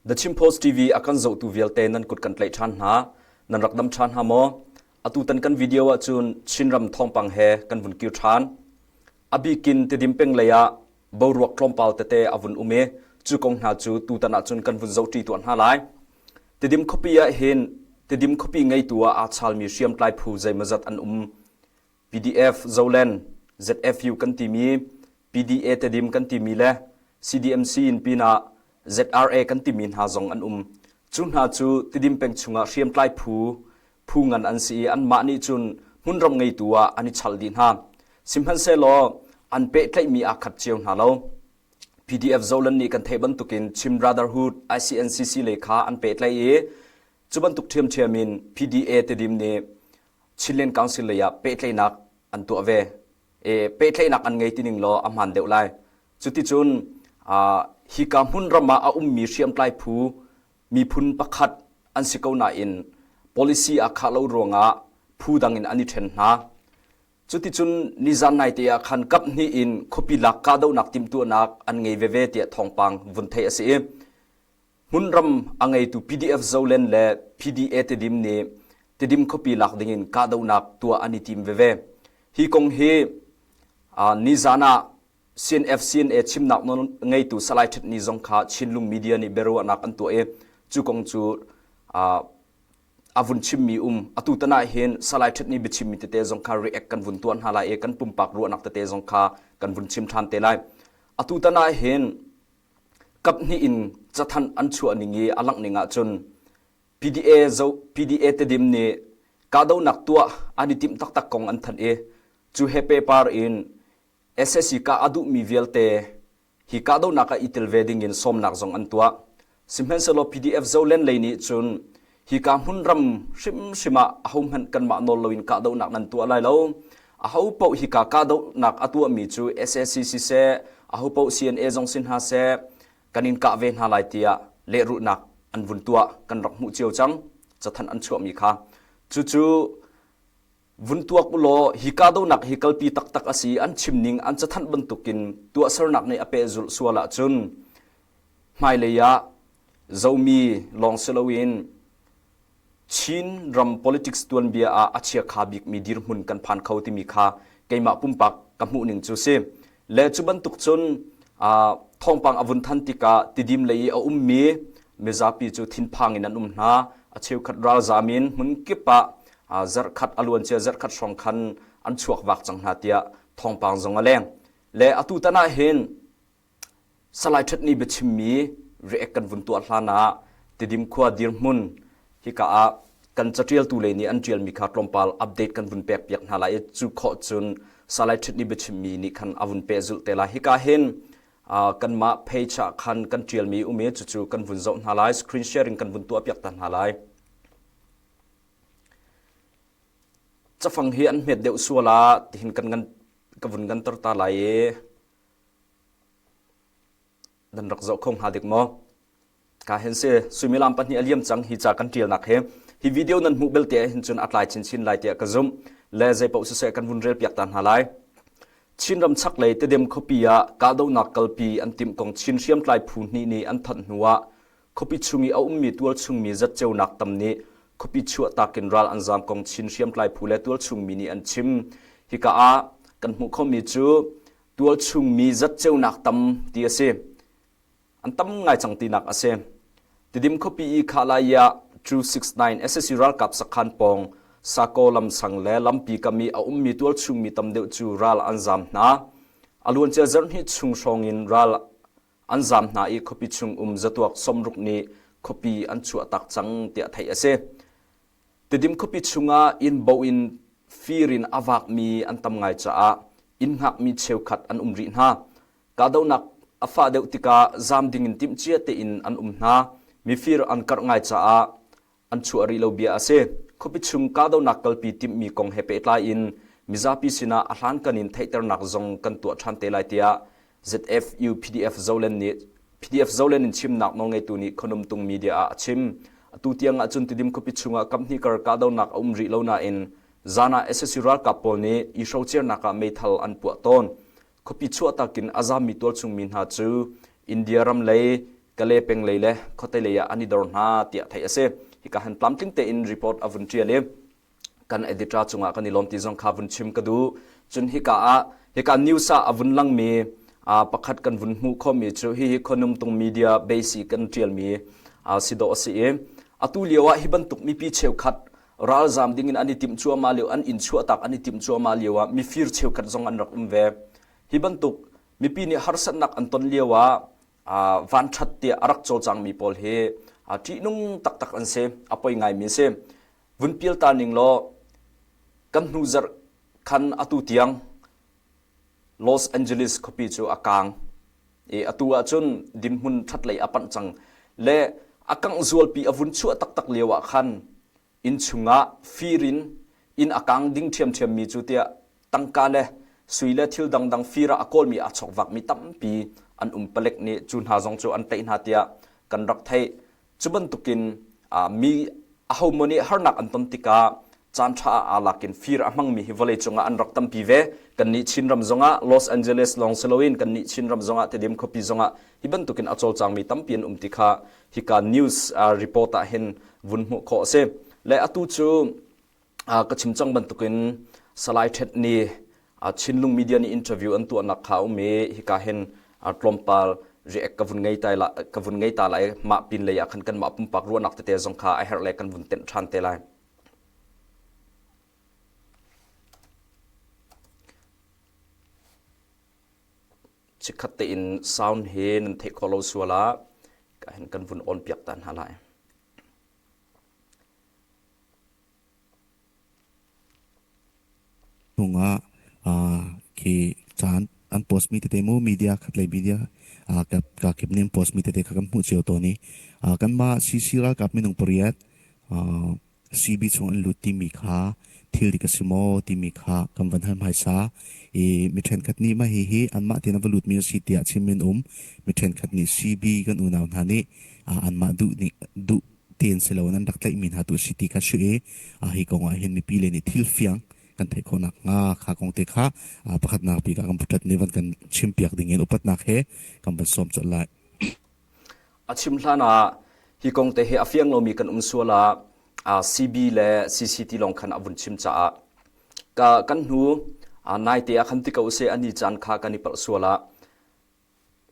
The Chin Post TV a kan zohtu vialte nan kut kan tlaih ṭhan hna. Nan rak dam ṭhan hna maw? Atutan kan video ahcun Chinram thawngpang he kan vun kir ṭhan. A bikin Tidim peng lei ah boruak tlawmpal tete a vun um i cu kong hna cu tutan ahcun kan vun zohṭi tuah hna lai. Tidim khuapi ah hin Tidim khuapi ngeitu ah aa chalmi hriamtlai phu zeimawzat an um. PDF Zoland, ZFU kan timi, PDA Tedim kan timi le CDMC in pinah ZRA kan timi hna zong an um. Cu hna cu Tidim peng chungah hriamtlai phu phu ngan an si i anmah nih cun hmunram ngeitu ah an i chal dih hna. Sihmanhsehlaw an pehtlaihmi aa khat cio hna lo. PDF Zoland nih kan theih bantukin Chin Brotherhood ICNCC lei kha an pehtlaih i cu bantuk ṭhiamṭhiam in PDA Tedim nih Chinland Council lei ah pehtlaihnak an tuah ve. E, pehtlaihnak an ngei ti ning law a hmaan deuh lai. Cuticun hika hmunram ah a ummi hriamtlai phu miphun pakhat an si ko nain policy aa khah lo ruangah phu dang in an i ṭhen hna. Cuticun nizan naite ah khan kap hnih in khuapi lak kahdohnak timhtuahnak an ngei veve tiah thawngpang vun theih a si i hmunram a ngeitu PDF Zoland le PDA Tedim nih Tedim khuapi lak dingin kahdohnak tuah an i tim veve. Hi kong hi nizan ah CNF CNA chimnak nawl ngeitu Salai Htet Ni zong kha Chinlung Media nih biaruahnak an tuah i cu kong cu a vun chimmi um. Atu tan ah hin Salai Htet Ni biachimmi tete zong kha react kan vun tuah hna lai i kan pumpak ruahnak tete zong kha kan vun chim ṭhan te lai. Atu tan ah hin kaphnih in cathanh an chuah ning i a langh ning ahcun PDA zo PDA Tedim nih kahdohnak tuah an i timh taktak kong an thanh i cu he pehpar in SSC kah a duhmi vialte hi kahdohnak ah i tel ve dingin sawmnak zong an tuah. Sihmanhsehlaw PDF Zoland lei nih cun hika hmunram hrimhrim ah ahohmanh kanmah nawl loin kahdohnak nan tuah lai lo. Aho paoh hika kahdohnak a tuahmi cu SAC siseh, aho paoh CNA zong si hna seh, kan in kah ve hna lai tiah lehrulhnak an vun tuah kan rak hmuh cio cang. Cathanh an chuahmi kha. Cucu Vun tuak u law hi kahdohnak hi kalpi taktak a si an chim ning an cathanh bantukin tuahsernak nih a pehzulh sual ahcun hmailei ah Zomi lawng si loin Chin ram politics tuanbia ah a chiakha bikmi dirhmun kan phan kho timi kha keimah pumpak ka hmuh ning cu si. Le cu bantuk cun thawngpang a vun than tikah Tidim lei i a ummi mizapi cu thinphang in an um hna. A cheukhat ralzam in hmun kip ah zarhkhat a luancia zarhkhat hrawng khan an chuak vak cang hna tiah thawngpang zong a leng. Le atu tan ah hin Salai Ṭhat nih biachimmi react kan vun tuah hlan ah Tidim khua dirhmun hika ah kan caṭialtu lei nih an ṭialmi kha tlawmpal update kan vun pek piak hna lai i cu khawh cun Salai Ṭhat nih biachimmi nih khan a vun pehzulh te lai. Hika hin kanmah page ah khan kan ṭialmi um i cucu kan vun zoh hna lai. Screen sharing kan vun tuah piak ta hna lai. Cafang hi an hmet deuh sual ah tihin kan ngan ka vun nganter ta lai i nan rak zoh kho hnga dik maw? Ka hen si suimilam pahnih a liam cang hi ca kan ṭialnak hi. Hi video nan hmuh belte ah hin cun a tlai chinchin lai tiah ka zumh. Le zeipaoh siseh kan vun rel piak ta hna lai. Chinram chaklei Tedim khuapi ah kahdohnak kalpi an timh kong Chin hriamtlai phu hnih nih an thanh hnu ah khuapi chung i a ummi tualchungmi zatceunak tam nih khuapi chuahtak in ral an zaam kong Chin hriamtlai phu le tualchungmi nih an chim. Hika ah kan hmuh khomi cu tualchungmi zatceunak tam ti a si. An tam ngai cang tinak a si. Tidim khuapi i Khalai ah 269 SSC ralkap sakhan pawng Sako lamsang le lampi kam i a ummi tualchungmi tam deuh cu ral an zaam hna. A luancia zarhhnih chung hrawng in ral an zaam hna i khuapi chung um zatuak sawmruk nih khuapi an chuahtak cang tiah theih a si. Tidim khuapi chungah inn bo in fir in a vakmi an tam ngai caah inn hngakmi cheukhat an um rih hna. Kahdohnak a fah deuh tikah zaam dingin timhcia tein an um hna. Mifir an karh ngai caah an chuah rih lo bia a si. Khuapi chung kahdohnak kalpi timhmi kong he pehtlai in mizapi sinah a hlankan in theihternak zong kan tuah ṭhan te lai tiah ZFU PDF Zoland nih PDF Zoland in chimnak nawlngeitu nih Khonumtung media ah a chim. Atu tiang ahcun Tidim khuapi chungah kaphnih kar kahdohnak a um rih lo nain zan ah sac ralkap pawl nih i hrocernak ah meithal an puah tawn. Khuapi chuahtak in a zammi tualchungmi hna cu India ram lei. Kale peng lei le khuate lei ah an i dor hna tiah theih a si. Hika han tlamtling tein report a vun ṭial i kan editor cungah kan i lawm ti zong kha vun chim ka duh. Cun hika ah hika news ah a vun langmi pakhat kan vun hmuh khomi cu hihi Khonumtung Media base i kan ṭialmi si dawh a si i atu lio ah hi bantuk mipi cheukhat ralzam dingin an i timh cuahmah lio an inn chuahtak an i timh cuahmah lio ah mifir cheukhat zong an rak um ve. Hi bantuk mipi nih harsatnak an ton lio ah vanṭhat tiah a rak cawlcangmi pawl hi ṭihnung taktak an si, a poi ngaimi a si. Vun pial ta ning law kan hnu zarh khan atu tiang Los Angeles khuapi cu a kaang i atu ahcun dinhmun ṭhatlei a panh cang le a kangh zualpi a vun chuah taktak lio ah khan inn chungah fir in inn a kaang ding ṭhiamṭhiammi cu tiah tangka le sui le thil dangdang fir ah a kawlmi aa chawkvakmi tampi an um palek nih cu hna zong cu an tlaih hna tiah kan rak theih. Cu bantukin mi ahomaw nih harnak an ton tikah caan ṭha ah aa lak in fir a hmangmi hi vawleicung ah an rak tampi ve. Kannih Chinram zongah Los Angeles lawng si loin kannih Chinram zongah Tedim khuapi zongah hi bantukin a cawlcangmi tampi an um ti kha hika news report ah hin vun hmuh khawh a si. Le atu cu ka chim cang bantukin Salai Thet nih Chinlung Media nih interview an tuahnak kha um i hika hin tlawmpal react ka vun ngei ta lai ka vun ngei ta lai mah pin lei ah khan kanmah pumpak ruahnak tete zong kha a herh le kan vun tenh ṭhan te lai. Chikkhat tein sound hi nan theih khawh lo sual ah ka hin kan vun on piak ta hna lai. Hnungah khi caan an post mi tete mu media khatlei media ka kip nih an post mi tete kha kan hmuh cio tawn i kanmah CC ralkap minung pariat CB chung an lut timi kha thil dik a si maw timi kha kan van hal hmaisa i mi ṭhenkhat nih mah hihi anmah tein a va lutmi a si tiah chim in um mi ṭhenkhat nih CB kan unau hna nih anmah duh nih duh tein si loin an rak tlaihmi hna tu a si ti kha si i hi kong ah hin mipi le nih thil fiang kan theih khawh nakhnga kha kong te kha pakhatnak bik ah kan putat nih van kan chimpiak ding in upatnak he kan van sawm colh lai. A chim hlan ah hi kong te hi a fiang lomi kan um sual ah CB le CCT lawng khan a vun chim caah ka kan hnu naite ah khan ti ko se ani caan kha kan i palh sual ah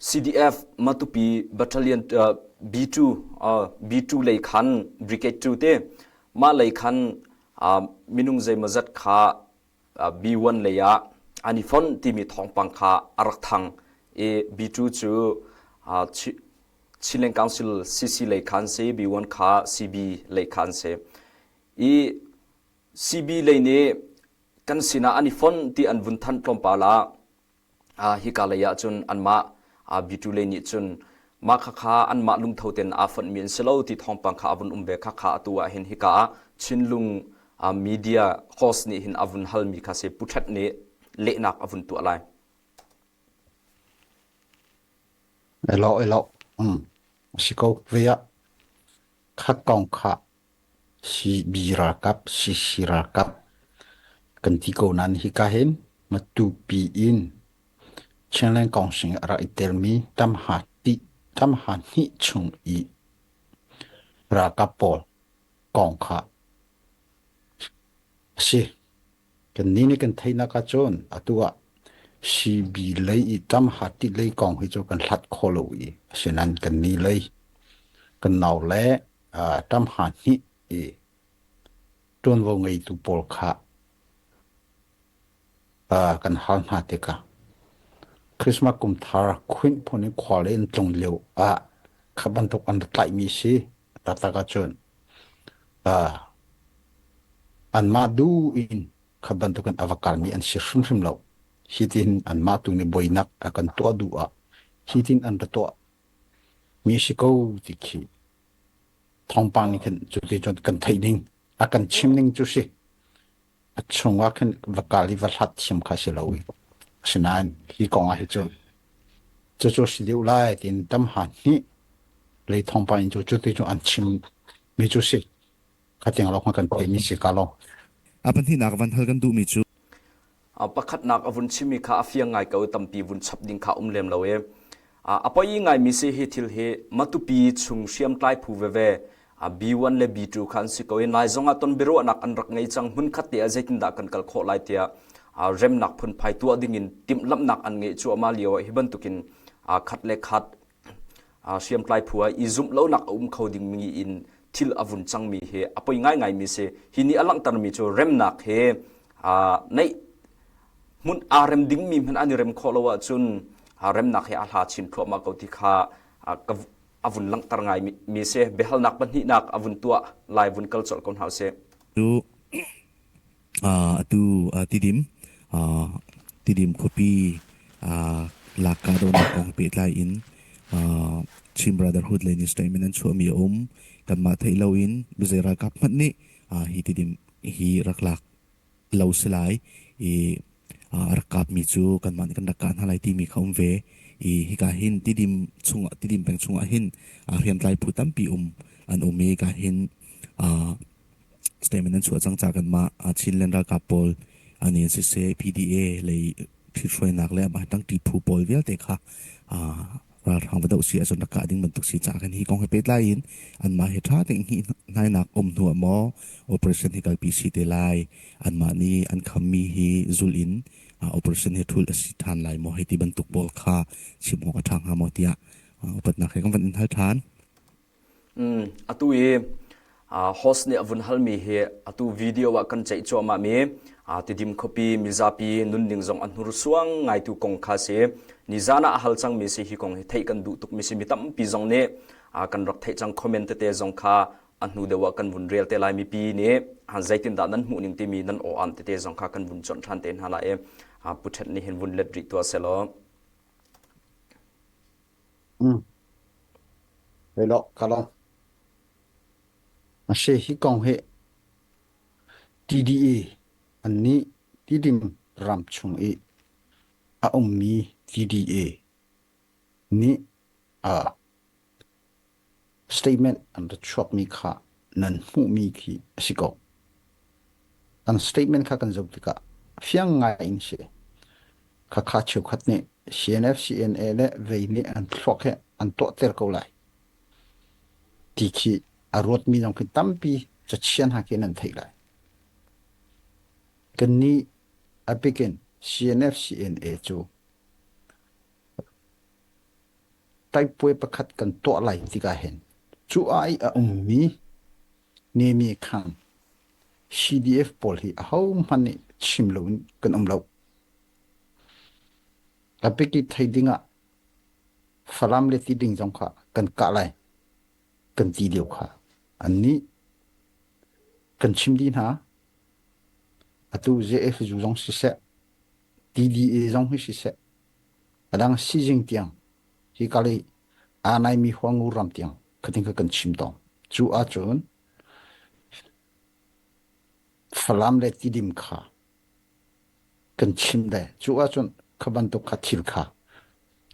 CDF Matupi Battalion B2 B2 lei khan Brigade 2 te mah lei khan minung zeimawzat kha B1 lei ah an i fonh timi thawngpang kha a rak thang i B2 cu Chinland Council CC lei khan si B1 kha CB lei khan si i CB lei nih kan sinah an i fonh ti an vun thanh tlawmpal ah hika lei ah cun anmah B2 lei nih cun mah khakha anmah lungtho ten aa fonhmi an si lo ti thawngpang kha a vun um ve khakha atu ah hin hika ah Chinlung media host nih hin a vun halmi kha si Pu Ṭhet nih lehnak a vun tuah lai. Elo elo um si ko ve ah kha kong kha CB ralkap, CC ralkap kan ti ko nain hika hin Matupi in Chinland Council a rak i telmi tamha hnih chung i ralkap pawl kong kha a si. Kannih nih kan theihnak ahcun atu ah CB lei i tamha ti lei kong hi cu kan hlat kho lo i asinain kannih lei kan nau le ṭamha hnih i ṭuanvo ngeitu pawl kha kan hal hna tikah Christmas kum thar khuinh phun in khua le in tlung lio ah kha bantuk an rak tlaihmi si taktak ahcun anmah duh in kha bantukin a va kalmi an si hrimhrim lo. Hitin anmah tu nih buainak a kan tuah duh ah hitin an ra tuah mi si ko ti khi thawngpang nih khin cuti cun kan theih ning a kan chim ning cu si a chungah khin va kal i va hlat thiam kha si lo i asinain hi kong ah hi cun cucu si deuh lai tiin tam ha hnih lei thawngpang in cu cuti cu an chim mi cu si khatiang lo kan theih mi si ka lo A pahnihnak van hal kan duhmi cu Pakhatnak a vun chimmi kha a fiang ngai ko tampi vun chap ding kha um lem lo i. A poi ngaimi si hi thil hi Matupi chung hriamtlai phu veve B1 le B2 kha an si ko i nai zong ah ton biaruahnak an rak ngei cang hmunkhat te ah zeitindah kan kal khawh lai tiah remnak phunphai tuah dingin timhlamhnak an ngeih cuahmah lio ah hi bantukin khat le khat hriamtlai phu ah i zumh lonak a um kho dingmi in thil a vun cangmi hi a poi ngaingaimi si. Hi nih a langhtermi cu remnak he neih hmun aa rem dingmi hmanh an i rem khawh lo ahcun remnak he a hla chin thluahmah ko ti kha a vun langhter ngai mi si. Biahalnak pahnihnak a vun tuah lai vun kal colh ko hna usih. Cu atu Tidim Tidim khuapi lak kahdohnak kong pehtlai in Chin Brotherhood lei nih statement an chuahmi a um. Kanmah theih loin zei ralkap hmanh nih hi Tidim hi rak lak lo si lai i a rak kapmi cu kanmah nih kan rak kah hna lai timi kha um ve. I hika hin Tidim chungah Tidim peng chungah hin hriamtlai phu tampi um an um i hika hin statement an chuah cang ca kanmah Chinland ralkap pawl an in siseh PDA lei ṭhithruainak le amah tangṭi phu pawl vialte kha ralhrang va doh si ahcun rak kah ding bantuk si caah khan hi kong he pehtlai in anmah he ṭha tein hnainak um hnu ah maw operation hi kalpi si te lai anmah nih an khammi hi zul in operation hi ṭhulh a si ṭhan lai maw hei ti bantuk pawl kha chim awk a ṭha hnga maw tiah upatnak he kan van in hal ṭhan. Atu i host nih a vun halmi hi atu video ah kan ceih cuahmahmi Tidim khuapi mizapi nunning zong a hnursuang ngaitu kong kha si. Nizan ah a hal cangmi si hi kong hi theih kan duh tukmi si mi tampi zong nih kan rak theih cang comment tete zong kha a hnu deuh ah kan vun rel te lai mipi nih zeitindah nan hmuh ning timi nan aw an tete zong kha kan vun chawnh ṭhan te hna lai i Pu Ṭhet nih hin vun let rih tuah selaw. A si hi kong hi TDA an nih Tidim ram chung i a ummi TDA nih statement an ra chuakmi kha nan hmuhmi khi a si ko. An statement kha kan zoh tikah fiang ngai in si. Khakha cheukhat nih CNF, CNA le vei nih an thluak he an tuahter ko lai ti khi a ruatmi zong khi tampi cachian hna khi nan theih lai. Kannih a bikin CNF, CNA cu taipuai pakhat kan tuah lai tikah hin cu ai a ummi nemi khang CDF pawl hi ahohmanh nih chim loin kan um lo. A biaki thei dingah Falam le ti ding zong kha kan kah lai kan ti lio kha annih kan chim dih hna. Atu JFU zong siseh, TDA zong hi siseh, a dang sizing tiang hi ka lei aa naimi Huangu ram tiang khating kha kan chim tawng. Cu ahcun Falam le Tidim kha kan chim le cu ahcun kha bantuk kha thil kha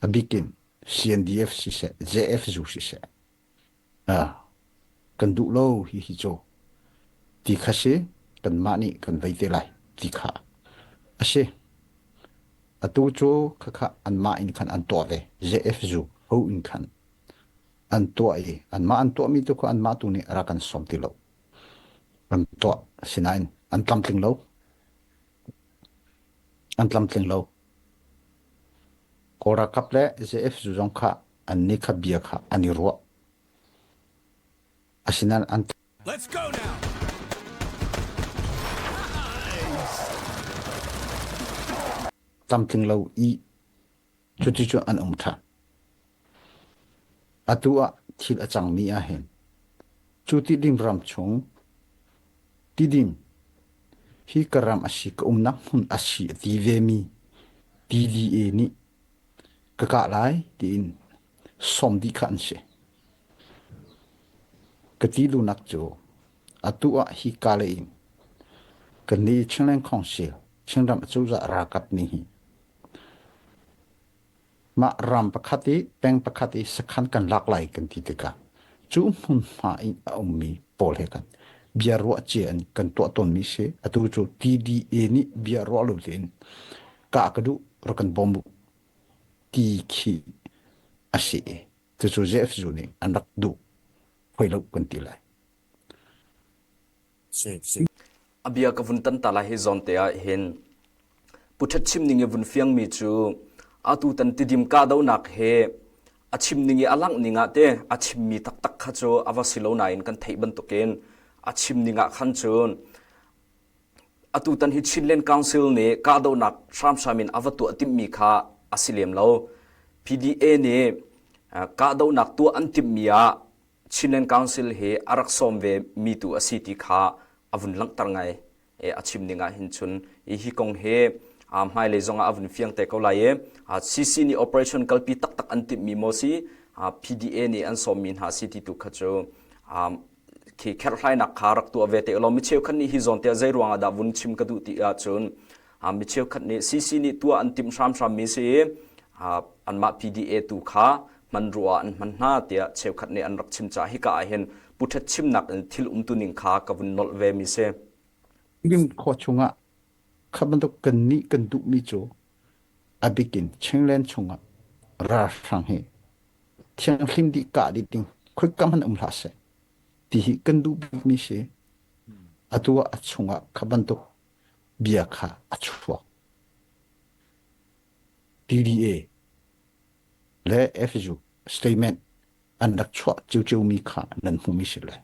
a bikin CNDF siseh JFzu siseh ah kan duh lo hi hi cu ti kha si kanmah nih kan vei te lai ti kha a si. Atu cu khakha anmah in khan an tuah ve JFzu ho in khan an tuah i anmah an tuahmi tu kha anmah tu nih rak kan sawm ti lo. An tuah sinain an tlamtling lo. An tlamtling lo. Kawl ralkap le JF zu zong kha an nih kha bia kha an i ruah. Asinain an Let's go now. tlamtling lo i cuticun an um ṭhan. Atu ah thil a cangmi ah hin cu Tidim ram chung Tidim hi ka ram a si ka umnak hmun a si a ti vemi TDA nih ka kah lai tiin sawm dih kha an si. Ka ti duhnak cu atu ah hi ka lei in kannih Chinland Council Chinram acozah ralkap nih hi Mah ram pakhat i peng pakhat i sakhan kan lak lai kan ti tikah cu hmunhma i a ummi pawl he khan bia ruah cia in kan tuah tawnmi si. Atu cu TDA nih bia ruah lo tein kah ka duh rak kan bawm u ti khi a si i cucu JFU nih an rak duh hoi lo kan ti lai. A bia ka vun tan ta lai hi zawn te ah hin Pu Ṭhat chim ning i vun fiangmi cu atu tan Tidim kahdohnak he a chim ning i a langh ning ah te a chimmi taktak kha cu a va si lo nain kan theih bantukin a chim ning ah khan cun atu tan hi Chinland Council nih kahdohnak hramhram in a va tuah timhmi kha a si lem lo. PDA nih kahdohnak tuah an timhmi ah Chinland Council hi a rak sawm ve mi tu a si ti kha a vun langhter ngai. A chim ning ah hin cun hi kong hi hmailei zong ah a vun fiang te ko lai i CC nih operation kalpi taktak an timhmi maw si PDA nih an sawmmi hna si ti tu kha cu khi kherhhlainak kha rak tuah ve te law mi cheukhat nih hi zawn te zei ruang ah dah vun chim ka duh ti ahcun mi cheukhat nih CC nih tuah an timh hramhram mi si anmah PDA tu kha hman rua an hman hna tiah cheukhat nih an rak chim caah hika ah hin Pu Ṭhet chimnak in thil umtuning kha ka vun nolh ve mi si. Lim khua chungah kha bantuk kannih kan duhmi cu a bikin Chinland chungah ralhrang hi thianghlim dih kah dih ding khoika hmanh um hlah seh ti hi kan duh bikmi si. Atu ah a chungah kha bantuk bia kha a chuak. TDA le FU statement an rak chuah ciocio-mi kha nan hmumi si le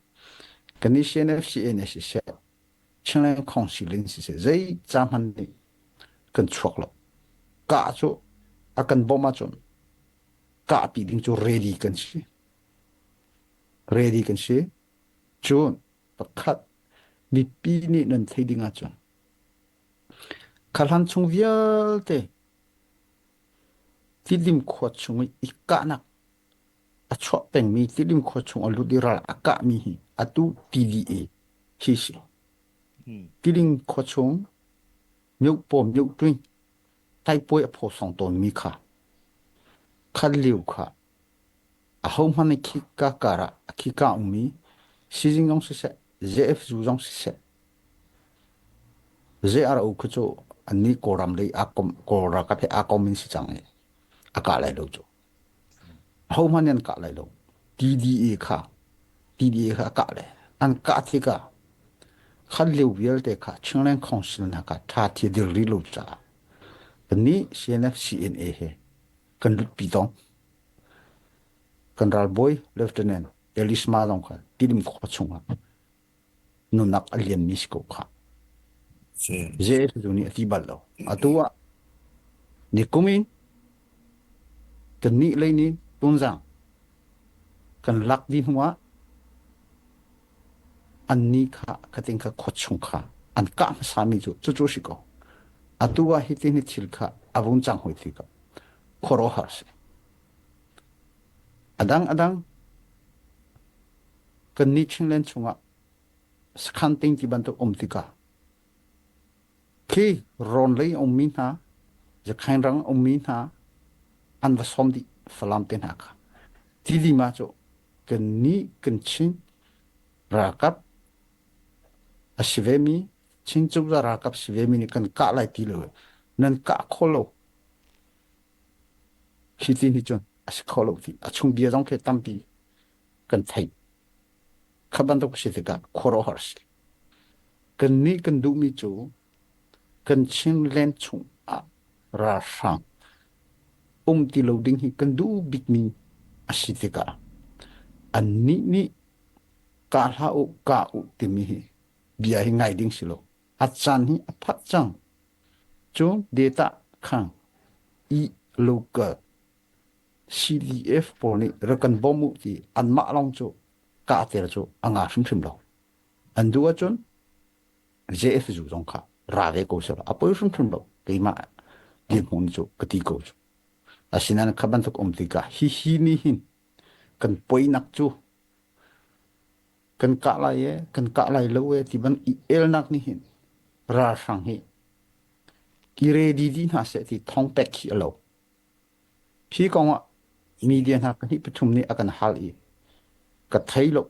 kannih CNFCA nih siseh Chinland Council in siseh zei ca hmanh nih kan chuak lo. Kah cu a kan bawmh ahcun kahpi ding cu ready kan si. Ready kan si. Cun pakhat mipi nih nan thei ding ahcun kha hlan chung vialte Tilim khua chung i i kahnak a chuah pengmi Tilim khua chung a lut i ral a kahmi hi atu TDA hi si. Tilim khua chung miohpaw miohtuing taipuai a phaw song tawnmi kha kha liu kha ahohmanh nih khika kar ah a khika ummi sizing zong siseh JFU zong siseh JRO khu cu annih Kawlram lei aa kom Kawl ralkap he aa kom in si cang i a kah lai lo cu. Ahohmanh nih an kah lai lo. TDA kha TDA kha a kah le an kah tikah khan lio vialte kha Chinland Council hna kha ṭha thi dir rih lo caah kannih CNF CNA he kan lutpi tong. Kan ralbawi Lieutenant Elisma zong kha Tidim khua chungah nunnak a liammi si ko khah. Jesuh nih a ti bal lo. Atu ah nikum in kannih lei nih Tunzang kan lak dih hnu ah annih kha khating kha khua chung kha an kah hmasami cu cucu a si ko. Atu ah hitin hi thil kha a vun cang hoi tikah khuaruahhar a si. A dang a dang Kannih Chinland chungah sakhan ting ti bantuk um tikah khi rawn lei a ummi hna, Zakhain rang a ummi hna an va sawm dih Falam te hna kha. Ti lima cu kannih kan Chin ralkap a si vemi Chin cozah ralkap si vemi nih kan kah lai ti lo nan kah kho lo. Hi ti nih cun a si kho lo ti a chung bia zong khi tampi kan theih. Kha bantuk a si tikah khuaruahhar a si. Kannih kan duhmi cu kan Chinland chung ah ralhrang um ti lo ding hi kan duh bikmi a si tikah annih nih kah hlah u, kah u timi hi bia hi ngai ding si lo. A caan hi a phat cang. Cun data khang i local CDF pawl nih rak kan bawm u ti anmah lawng cu kahter cu a nga hrimhrim lo. An duh ahcun JFzu zong kha ra ve ko seh a poi hrimhrim lo. Keimah dirhmun cu ka ti ko cu. Asinain kha bantuk um tikah hihi nih hin kan poinak cu kan kah lai e kan kah lai lo e ti ban i elnak nih hin ralhrang hi i ready dih hna seh ti thong pek khi a lo. Hi kong ah media hna pahnih pathum nih a kan hal i ka thei lo.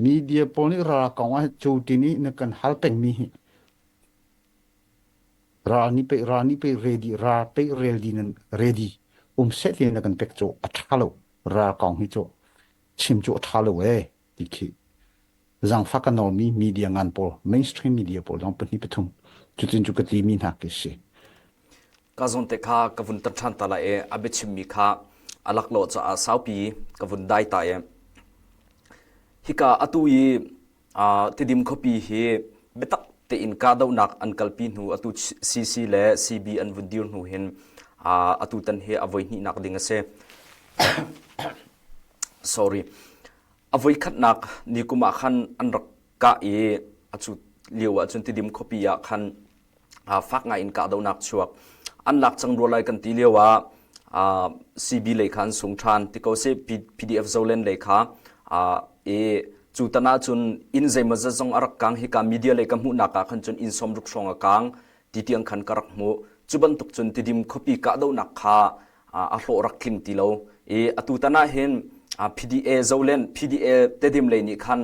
Media pawl nih ral kong ah cutin i na kan hal pengmi hi ral nih pei ral nih pei ready ral pei ready nan ready um seh ti na kan pek cu a ṭha lo. Ral kong hi cu chim cu a ṭha lo ee ti khi zaangfak ka nawlmi media ngan pawl mainstream media pawl zong pahnih pathum cutin cu ka timi hna khi si. Ka zawn te kha ka vun tar ṭhan ta lai i a biachimmi kha a laklawh caah saupi ka vun dai ta i hika atu i Tidim khuapi hi biatak tein kahdohnak an kalpi hnu atu CC le CB an vun dir hnu hin atu tan hi a voihnihnak ding a si. Sorry. A voikhatnak ni kum ah khan an rak kah i a cu lio ah cun Tidim khuapi ah khan fak ngai in kahdohnak chuak. An lak cang rua lai kan ti lio ah CB lei kha an sung ṭhan ti ko seh PDF Zoland lei kha i cu tan ah cun inn zeimawzat zong a rak kang hika media lei ka hmuhnak ah khan cun inn 60 hrawng a kang ti tiang khan ka rak hmuh. Cu bantuk cun Tidim khuapi kahdohnak kha a hlawh rak tling ti lo i atu tan ah hin PDA Zoland PDA Tedim lei nih khan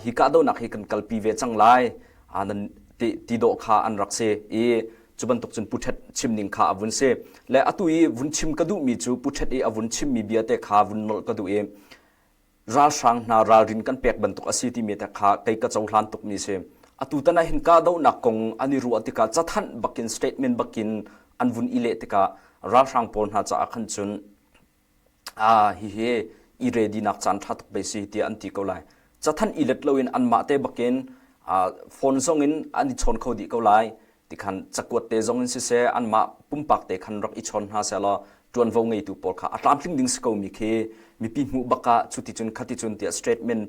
hi kahdohnak hi kan kalpi ve cang lai nan ti dawh kha an rak si i cu bantuk cun Pu Ṭhet chim ning kha a vun si le atu i vun chim ka duhmi cu Pu Ṭhet i a vun chimmi bia te kha vun nolh ka duh i ralhrang hna ralrin kan pek bantuk a si timi te kha kei ka cohlan tukmi si. Atu tan ah hin kahdohnak kong an i ruah tikah cathanh bakin statement bakin an vun i leh tikah ralhrang pawl hna caah khan cun ah hihi i ready nak caan ṭha tuk bei si tiah an ti ko lai. Cathanh i let loin anmah te bakin phone zong in an i chawn kho dih ko lai. Tikhan cakuat te zong in siseh anmah pumpak te khan rak i chawn hna sehlaw ṭuanvo ngeitu pawl kha a tlamtling ding si ko mi khi mipi hmuh bak ah cuticun khaticun tiah statement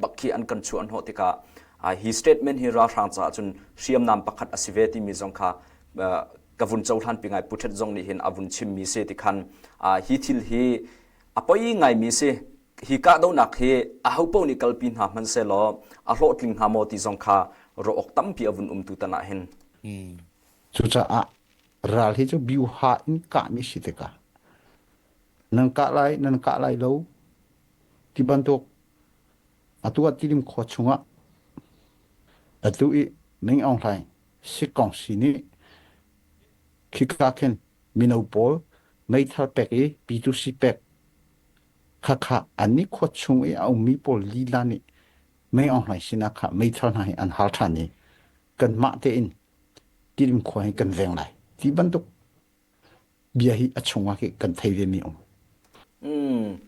bak khi an kan chuah hnawh tikah hi statement hi ralhrang caah cun hriamnam pakhat a si ve timi zong kha ka vun cohlan pi ngai Pu Ṭhet zong nih hin a vun chimmi si tikhan hi thil hi a poi ngaimi si hi kahdohnak hi aho paoh nih kalpi hna hmanh sehlaw a hlawhtling hnga maw ti zong kha ruah awk tampi a vun um tu tan ah hin. Cucaah ral hi cu biuha in kahmi si tikah nan kah lai nan kah lai lo ti bantuk atu ah Tidim khua chungah atu i Ming Aung Hlaing Sikkong si nih khika khin mino pawl meithal pek i P2C pek Khakha annih khua chung i a ummi pawl lila nih Mei Aung Hlaing sinah kha meithal hna hi an hal ṭhan i kanmah tein Tidim khua hi kan veng lai ti bantuk bia hi a chungah hi kan thei vemi um. Mm.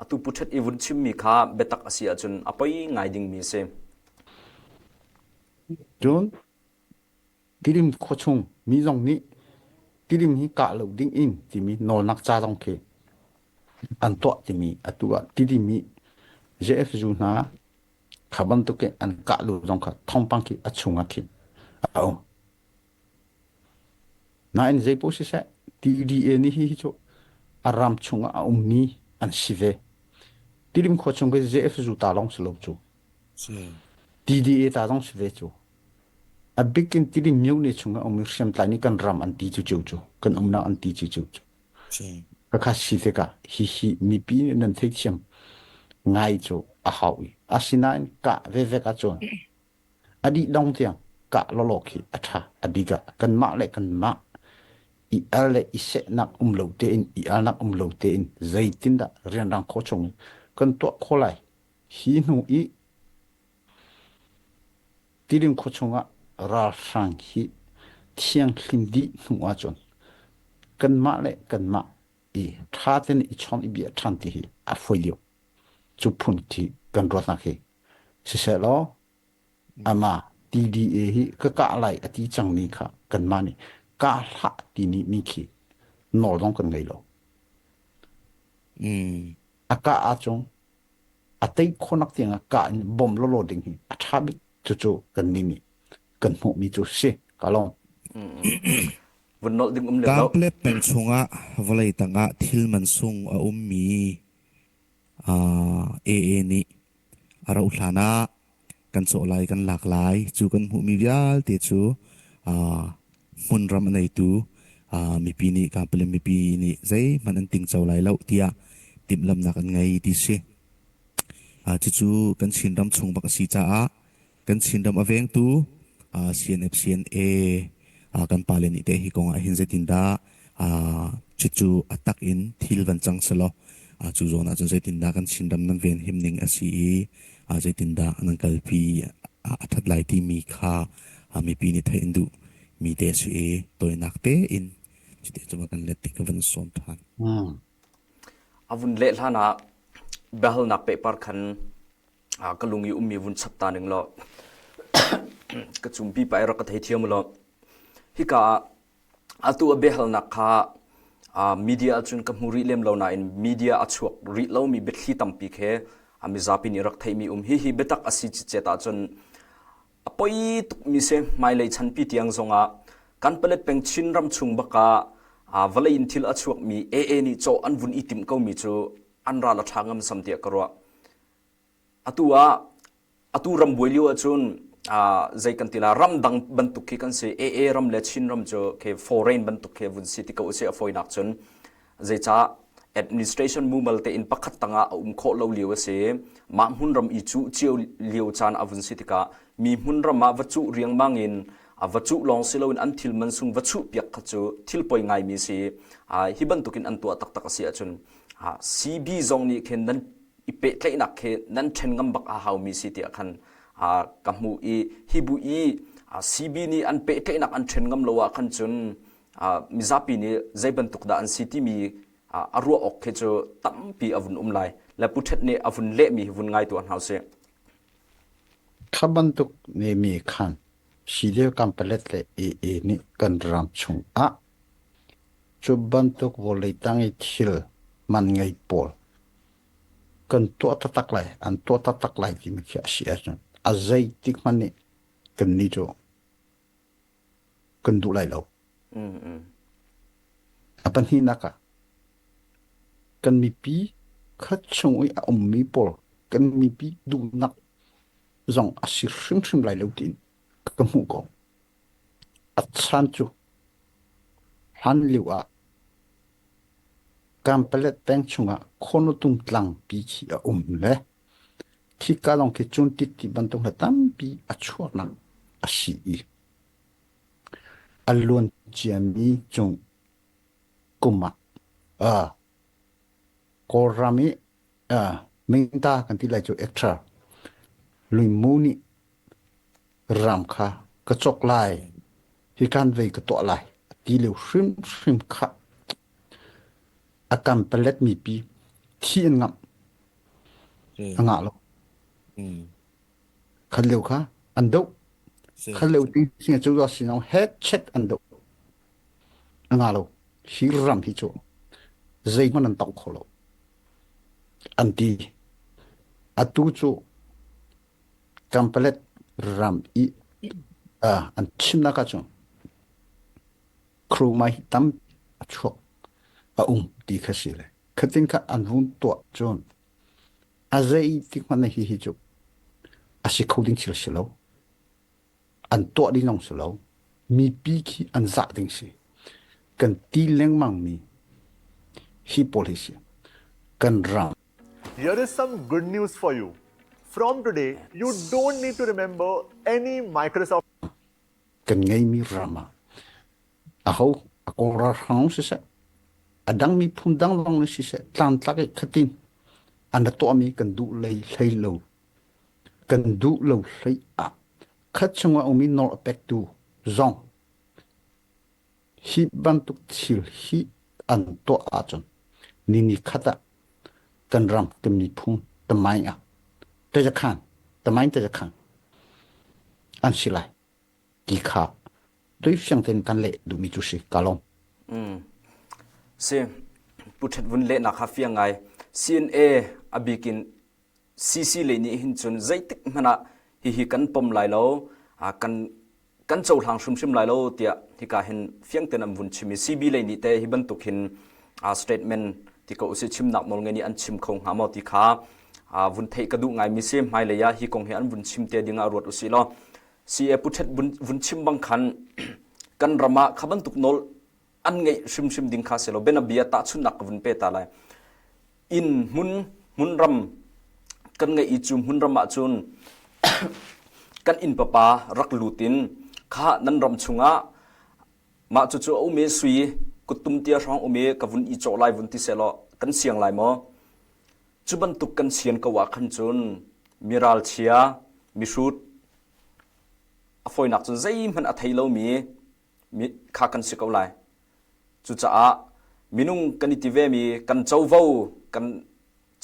Atu Pu Ṭhet i vun chimmi kha biatak a si ahcun a poi ngai dingmi a si. Cun Tidim khuachung mi zong nih Tidim hi kah lo ding in timi nawlnak ca zong khi an tuah timi atu ah Tidim i JFU hna kha bantuk in an kah lo zong kha thawngpang khi a chung ah khin a um. Nain zeipaoh siseh TDA nih hi cu a ram chung ah a ummi an si ve. Tidim khua chung khi JFU ta lawng si lo cu. TDA ta zong si ve cu. A bik in Tidim myone chung ah um i hriamtlai nih kan ram an ti cu cio cu kan umnak an ti cu cio cu. Khakha si tikah hihi mipi nih nan theithiam ngai cu a hau i asinain kah vevek ahcun a dih dong tiang kah lawlaw khi a ṭha. A bik ah kanmah le kanmah i al le i sehnak um lo tein i alnak um lo tein zeitindah rianrang khawh chung in kan tuah khawh lai. Hi hnu i Tilim khua chungah ralhrang hi thianghlim dih hnu ahcun kanmah le kanmah i ṭha tein i chawn i bia ṭhan ti hi a fawi lio. Cu phun khi kan ruatnak hi sisehlaw amah TDA hi ka kah lai a ti cangmi kha kanmah nih kah hlah ti nih mi khi nawl zong kan ngei lo. A kah ahcun a tei khawhnak tiangah kah in bawm lawlaw ding hi a ṭha bik cucu kannih nih kan hmuhmi cu si ka lawm. Vun nolh ding um lem lo. Kamplet peng chungah vawlei tangah thil mansung a ummi AA nih a rauh hlan ah kan cawh lai kan lak lai cu kan hmuhmi vialte cu hmunram a neitu mipi nih Kamplet mipi nih zeihmanh an tingco lai lo tiah timhlamhnak an ngei ti si. Cucu kan Chinram chung bak a si caah kan Chinram a vengtu CNF CNA kan pale nih teh hi kong ah hin zeitindah cucu a tak in thil van cang selaw. Cu zawn ahcun zeitindah kan Chinram nan venhim ning a si i zeitindah nan kalpi a ṭhat lai timi kha mipi nih theih an duh mi te a si i tawinak tein cuti cu kan let ti ka van sawm ṭhan. A vun leh hlan ah biahalnak pehpar khan ka lung i ummi vun chap ta ning law ka cumpi pa i rak ka theithiam law hika ah atu a biahalnak kha media ahcun ka hmu rih lem lo nain media a chuak rih lomi biathli tampi khe mizapi nih rak theihmi um hihi biatak a si citcet ahcun a poi tukmi si hmailei chanpi tiang zongah kan palet peng Chin ram chung baka vawlei in thil a chuakmi AA nih cawh an vun i timh komi cu an ral a ṭha ngamsam tiah ka ruah. Atu ah atu ram buai lio ahcun zei kan ti la ramdang bantuk khi kan si AA ram le Chin ram cu khi foreign bantuk khi vun si ti ko usih a fawinak cun zeicah administration mumal tein pakhat tangah a um khawh lo lio a si mah hmunram i cuh cio lio caan a vun si tikah mi hmunram ah va cuh riangmang in a va cuh lawng si loin an thil man sung va chuh piak kha cu thil poi ngaimi si hi bantukin an tuah taktak a si ahcun CB zong nih khin nan i pehtlaihnak khi nan ṭhen ngam bak a haumi si tiah khan ka hmuh i hi bu i CB nih an pehtlaihnak an ṭhen ngam lo ah khan cun mizapi nih zei bantuk dah an si timi a ruah awk khi cu tampi a vun um lai le Pu Ṭhet nih a vun lehmi hi vun ngai tuah hna usih. Kha bantuk ne mi khan Sidel Kampalet le AA nih kan ram chung ah cu bantuk vawlei tang i thil man ngei pawl kan tuah taktak lai, an tuah taktak lai timi khi a si ahcun a zeitik hmanh nih kannih cu kan duh lai lo. A pahnihnak ah kan mipi kha chung i a ummi pawl kan mipi duhnak zong a si hrimhrim lai lo tiin ka hmuh ko. A chan cu hlan lio ah Kanpalet peng chungah Khuanutung tlangpi khi a um le khika lawng khi cuntit ti bantuk hna tampi a chuaknak a si i a luan ciami cung kum ah Kawlram i Mingta kan ti lai cu actor Luimu nih ram kha ka cawk lai hi kan vei ka tuah lai a ti lio hrimhrim kha a kam palet mipi thi an ngamh a ngah lo khan lio kha an doh khan lio ting singa cu sinong head check an doh a ngah lo hi ram hi cu zeihmanh an tong kho lo an ti atu cu Kanpalet ram i an chimnak ahcun Krumai hi tam a chuak a um ti kha si le khatin kha an vun tuah cun a zei tik hmanh hi hi cu a si kho ding thil si lo an tuah ding zong si lo mipi khi an zah ding si kan ti lengmang mi hi pawl hi si kan ram Here is some good news for you. From today, you don't need to remember any Microsoft kan ngeimi ram ah aho a kawl ralhrang siseh a dang miphun dang zong nih siseh tlangtlak i khatin an ra tuahmi kan duh lei hlei lo kan duh lo hlei ah khat chungah ummi nawl a pektu zong Hi bantuk thil hi an tuah ahcun ni nikhat ah kan ram kan miphun tamaing ah tajakhan tamaing tajakhan an si lai ti kha tuifiang tein kan leh duhmi cu si ka lawm. Mm. Si Pu Ṭhet Vun lehnak kha fiang ngai. CNA a bikin CC lei nih hin cun zeitik hmanh ah hihi kan pom lai lo, kan kan cohlang hrimhrim lai lo tiah hika hin fiang tein an vun chim i CB lei nih te hi bantuk hin statement ti ko usih chimnak nawl ngei nih an chim kho hnga maw ti kha vun theih ka duh ngaimi si hmailei ah hi kong hi an vun chim te ding ah ruat usih law CA Pu Ṭhet vun chim bang khan kan ram ah kha bantuk nawl an ngeih hrimhrim ding kha si lo bianabia tahchunhnak ka vun pe ta lai inn hmun hmunram kan ngeih i cu hmunram ah cun kan inn papa rak lut in kha nan ram chungah mah cucu a um i sui kuttum tia hrawng um i ka vun i cawh lai vun ti seh law kan siang lai maw? Cu bantuk kan sian ko ah khan cun miralchia, mihrut, a fawinak cun zeihmanh a thei lomi mi kha kan si ko lai. Cucaah minung kan i ti vemi kan covo kan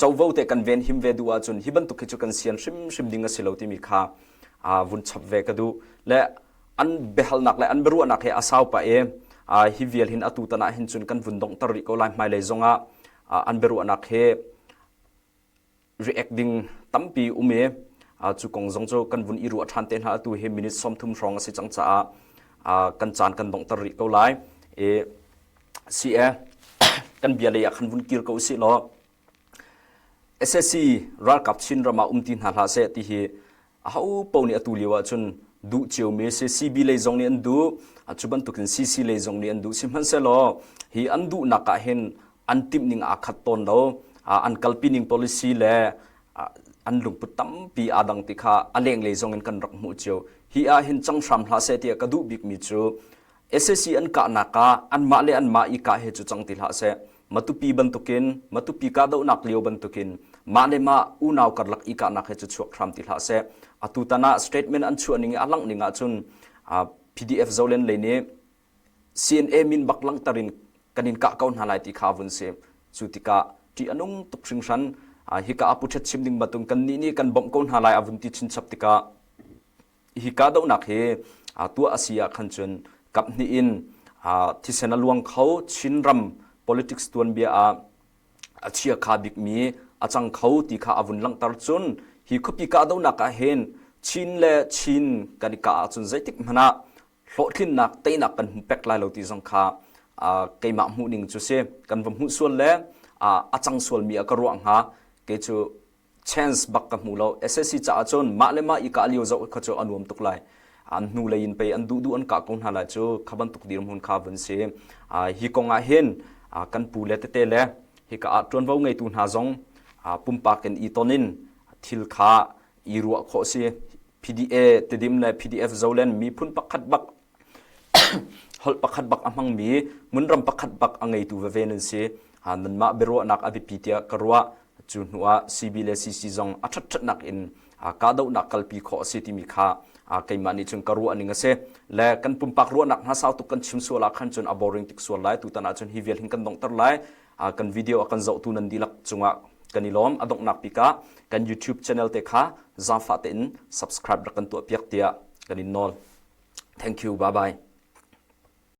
covo te kan venhim ve duh ahcun hi bantuk hi cu kan sian hrimhrim ding a si lo timi kha vun chap ve ka duh. Le an biahalnak le an biaruahnak he a sau pah i hi vial hin atu tan ah hin cun kan vun donghter rih ko lai hmailei zongah an biaruahnak he react ding tampi um i cu kong zong cu kan vun i ruah ṭhan te hna atu hi minute 30 hrawng a si cang caah kan caan kan donghter rih ko lai i si e kan bia lei ah khan vun kir ko usih law SSC ralkap Chin ram ah um ti hna hlah seh ti hi aho paoh nih atu lio ahcun duh ciomi a si. CB lei zong nih an duh, cu bantukin CC lei zong nih an duh. Sihmanhsehlaw hi an duhnak ah hin an timh ning aa khat tawn lo. An kalpi ning policy le an lungput tampi aa dang ti kha a lenglei zong in kan rak hmuh cio. Hi ah hin cang hram hlah seh tiah ka duh bikmi cu SAC an kahnak ah anmah le anmah i kah he cu cang ti hlah seh. Matupi bantukin Matupi kahdohnak lio bantukin mah le mah unau karlak i kahnak he cu chuak hram ti hlah seh. Atu tan ah statement an chuah ning i a langh ning ahcun PDF Zolen lei nih CNA min bak langhter in kan in kah ko hna lai ti kha vun si. Cu tikah ṭih a nung tuk hringhran. Hika ah Pu Ṭhet chim ding bantuk kannih nih kan bawmh ko hna lai a vun ti chinchap tikah hi kahdohnak hi tuah a si ah khan cun kaphnih in thisen a luang kho Chinram politics tuanbia ah a chiakha bikmi a cang kho ti kha a vun langhter cun hi khuapi kahdohnak ah hin Chin le Chin kan i kah ahcun zeitik hmanh ah hlawhtlinnak teinak kan hmu pek lai lo ti zong kha keimah hmuh ning cu si kan va hmuh sual le a cang sualmi a ka ruah hnga kei cu chance bak ka hmu lo SSC caah cun mah le mah i kah lio zoh kha cu a nuam tuk lai an hnu lei in pei an duh duh an kah ko hna lai cu kha bantuk dirhmun kha vun si hi kong ah hin kan pu le tete le hika ah ṭuanvo ngeitu hna zong pumpak in i ton in thil kha i ruah khawh si PDA Tedim le PDF Zoland miphun pakhat bak holh pakhat bak a hmangmi hmunram pakhat bak a ngeitu veve nan si. Nanmah biaruahnak a biapi tiah ka ruah. Cu hnu ah CB le CC zong a ṭhatṭhatnak in kahdohnak kalpi khawh a si timi kha keimah nih cun ka ruah ning a si. Le kan pumpak ruahnak hna sau tuk kan chim sual ah khan cun a boring tik sual lai. Tutan ah cun hi vial hin kan donghter lai. Kan video a kan zohtu nan dihlak cungah kan i lawm. A donghnak bik ah kan YouTube channel te kha zaangfah tein subscribe rak kan tuahpiak tiah kan in nawl. Thank you. Bye bye.